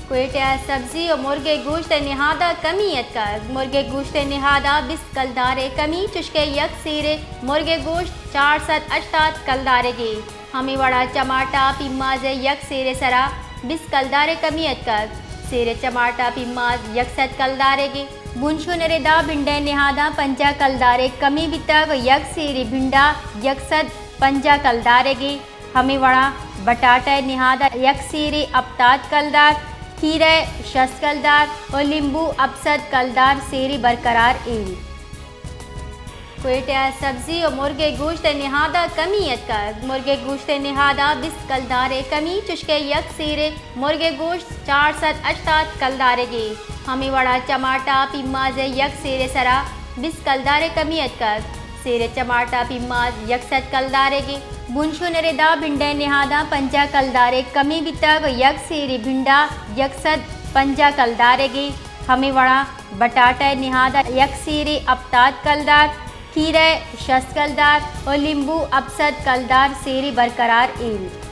کوئٹہ ءَ سبزی ءُ مرگ ءِ گوشت ءِ نہاد ءَ کمی اتکگ۔ مرگ ءِ گوشت ءِ نہاد ءَ بیست کلدار ءِ کمی، چشکہ یک سیر ءِ مرگ ءِ گوشت چار سد ہشتاد کلدارے گی۔ ہمے وڑا چماٹا پیماز ءِ یک سیر ءِ سرا بیست کلدار ءِ کمی اتکگ۔ سیر ءِ چماٹا پیماز یک سد کلدارے گی۔ بنشون ءِ ردا بھنڈ ءِ نہاد ءَ پنجاہ کلدار ءِ کمی بیتگ ءُ یک سیرے بھنڈا یک سد پنجاہ کلدارے گی۔ ہمے وڑا بٹاٹا ءِ نہاد ءَ یک سیرے ہپتاد کلدار، کھیرہ شست کلدار ءُ لیمبو ہپت سد کلدار سیرے برقرار انت۔ کوئٹہ ءَ سبزی ءُ مرگ ءِ گوشت ءِ نہاد ءَ کمی اتکگ۔ مرگ ءِ گوشت ءِ نہاد ءَ بیست کلدار ءِ کمی، چشکہ یک سیر ءِ مرگ ءِ گوشت چار سد ہشتاد کلدارے گی۔ ہمے وڑا چماٹا پیماز ءِ یک سیر ءِ سرا بیست کلدار ءِ کمی اتکگ۔ سیر ءِ چماٹا پیماز یک سد کلدارے گی۔ بنشون ءِ ردا بھنڈ ءِ نہاد ءَ پنجاہ کلدار ءِ کمی بیتگ ءُ یک سیرے بھنڈا یک سد پنجاہ کلدارے گی۔ ہمے وڑا بٹاٹا ءِ نہاد ءَ یک سیرے ہپتاد کلدار، کھیرہ شست کلدار ءُ لیمبو ہپت سد کلدار سیرے برقرار انت۔